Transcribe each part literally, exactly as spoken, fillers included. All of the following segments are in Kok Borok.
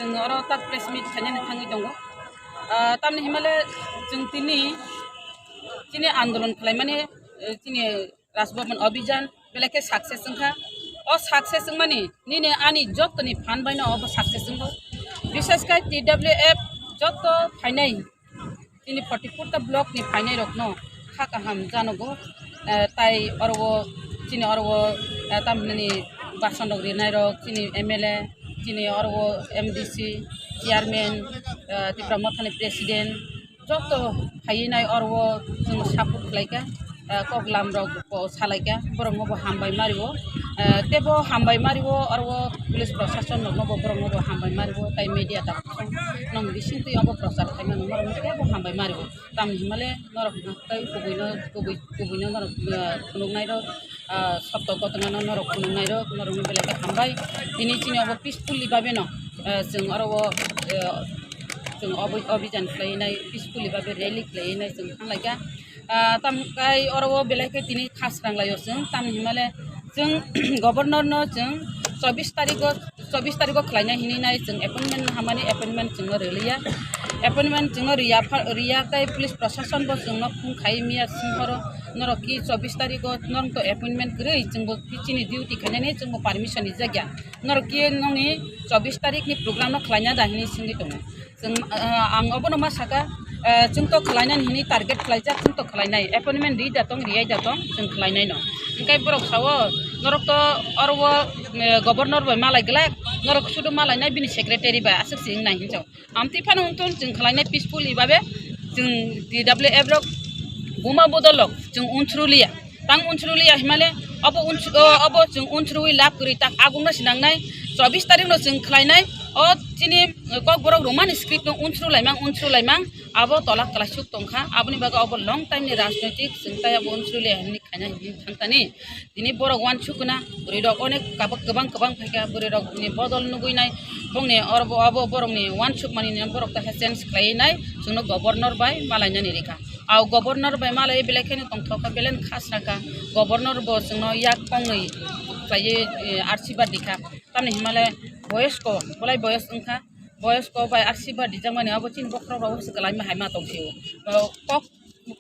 Chwng oro tak press meet khainani thangwi tongo. Ah, tamni himale chwng tini chini andolon khlaimani, eh, chini Rajbhavan Abhijan belai khe success wngkha. O success wngmani nini ani jottoni phan baino obo success wngo. Bishesh khe T W F jotto phainai chini forty four ta block ni phainai rokno kha kaham janogo. Eh, tai oro o chini oro o, eh, tamni bason rok rinai rok, chini M L A, chini oro o M D C, chairman, eh, Tipra Mothani president, joto phaiwi nai oro o chwng support khlai kha, eh, kok lam rok bo salai kha, borok no bo hambai mari o, eh, tebo hambai mari o, oro o police prosason rok no bo borok no bo hambai mari o, tai media tak nong bising twi obo prochar khai mano, borok no tebo hambai mari o. Tamni himale norok tei kubui no, kubui, kubui no norok, eh, phunuknai rok, ah, sotto gotma no norok phunuknai rok, norok no belai khe hambai. Tini chini obo peacefully babe no, eh, chwng oro o, eh, chwng obo, obijan khlai nai, peacefully babe rally khlai nai chwng thang lai kha. Ah, tam kai oro o belai khe tini khasrang lai o chwng, tamni himale chwng governor no chwng chobbish tarikh o chobbish tarikh o khlaina hinwi nai chwng appointment hamani appointment chwngno rwliya. Appointment chwngno riya pha-, riya tei police prosason bo chwngno phone khai miya sing horo norok ki chobbish tarikh o norok to appointment kwrwi chwngbo chini duty khainani chwngbo permission rijak ya. Norok ki nongni chobbish tarikh ni program no khlaina da hinwi swngwi tongo. Chwng, ah, ang obono ma saka, ah, chwng to khlainani hinwi target khlaijak, chwng to khlainai. Appointment ri da tong, riyai da tong, chwng khlainai no. Hingkai borok sao, norok to oro o, eh, governor bai malai glak, norok sudu malainai bini secretary bai aswk se wngnai hinwi sao. Amtwi phano wngthun chwng khlainai peacefully babe, chwng T W F rok buma bodol rok chwng unsruliya. Tang unsruliya himale, obo uns-, o, obo chwng unsrui lab kwrwi tak agungno sinangnai, chobbish tarikh no chwng khlainai, o chini, eh, kokborok Roman script no unsru laimang, unsru laimang, abo tola kwlaisuk tongkha, aboni bagwi obo long time ni rajnoitik chwng tai abo unsruliya hinwi khaina hinwi thangtani. Tini borok uansuk gana, bwrwi rok onek kabak kwbang kwbang phaikha, bwrwi rok ni bodol nugwi nai, bongni oro bo abo borok ni uansuk mani ni borok ta change khlaiwi nai, chwngno governor bai malainani rikha. Au governor bai malai belai kheno tongthok kha, belai khasra kha. Governor bo chwngno yak kongnwi khlaiwi, eh, arsibat rikha. Tamni himale boyosko, bolai boyos wngkha. Boyosko bai arsibat rijakmani abo chini bokhorok rok se kwlai ma hai ma tong phio. Kok,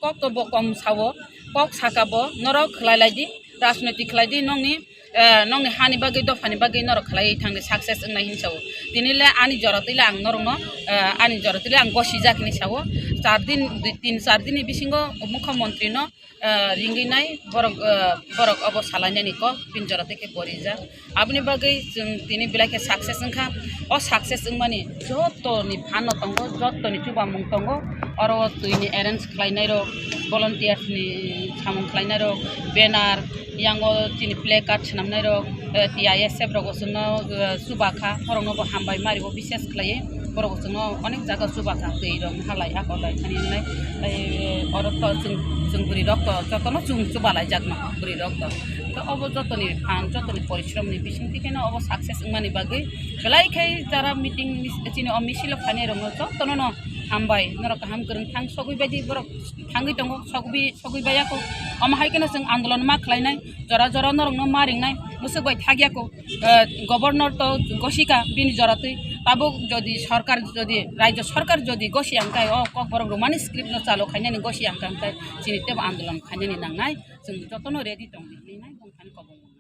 kok to bo kom sao, kok saka bo, norok khlai lai di, rajniti khlai di, nongni, eh, nongni hani bagwi, dophani bagwi norok khlai thang di, success wngnai hin sao. Tini le ani jora twi le ang norokno, eh, ani jora twi le ang gosi jak hinwi sao. Char din, dui, tin char din ni bisingo mukhyamantri no, eh, ringwi nai borok, eh, borok obo salainani kok, bini jora twi khe bo rijak. Aboni bagwi chwng tini belai khe success wngkha. O success wngmani jotoni phano tongo, jotoni chubamung tongo. Oro twi ni arrange khlainai rok, volunteers ni samung khlainai rok, banner, yango chini play card swnamnai rok, eh, T I S F rok bo chwngno, eh, chuba kha, borok no bo hambai mari o, bises khlaiwi borok bo chwngno onek jaga chuba kha, twi rok halai akolai thani wngnai, eh, oro to chwng, chwng bwrwi rok to jotono chwng chuba lai jak no bwrwi rok to. To obo jotoni phan, jotoni porishrom ni bising twi kheno obo success wngmani bagwi belai khai jara meeting mis-, chini o misil o phainai rok no jotono no hambai, norok kaham kwrwng thang sogwi baidi borok thangwi tongo, sogwi, sogwi baiya kho. Omo hai kheno chwng andolon ma khlainai, jora jora norok no ma ringnai, mwswk bai thakya kho. Eh, governor to gosika bini jora twi, tabuk jodi sorkar, jodi rajyo sorkar jodi gosi ang khai, o kokborok romani script no chalo khainani gosi ang khai, chini tebo andolon khainani nangnai, chwng jotono ready tong di hinwi nai bongthani kobong.